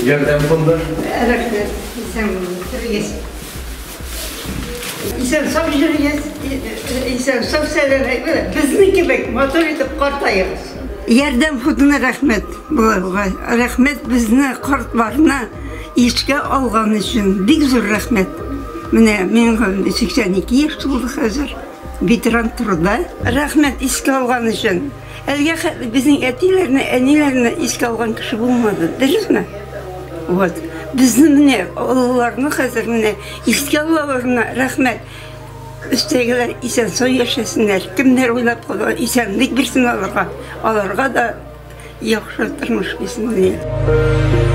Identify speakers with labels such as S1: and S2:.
S1: Ярдәм фонды.
S2: Рәхмәт, исән булыгыз, йөрегез. Исән сау йөрегез, исән сау сәламәт, безнең кебек матур итеп картаегыз. Ярдәм фондына рәхмәт боларга. Рәхмәт безне картларны искә алган өчен. Бик зур рәхмәт. Менә миңа 82 яшь тулды хәзер. Ветеран труда. Рәхмәт искә алган өчен. Әлегә хәтле безнең әтиләрне, әниләрне искә алган кеше булмады, дөресме? Вот. Безне менә олыларны хәзер менә искә алаларына рәхмәт. Өстәгеләр исән-сау яшәсеннәр. Кемнәр уйлап калган, исәнлек бирсен аларга. Аларга да яхшы тормыш бирсен.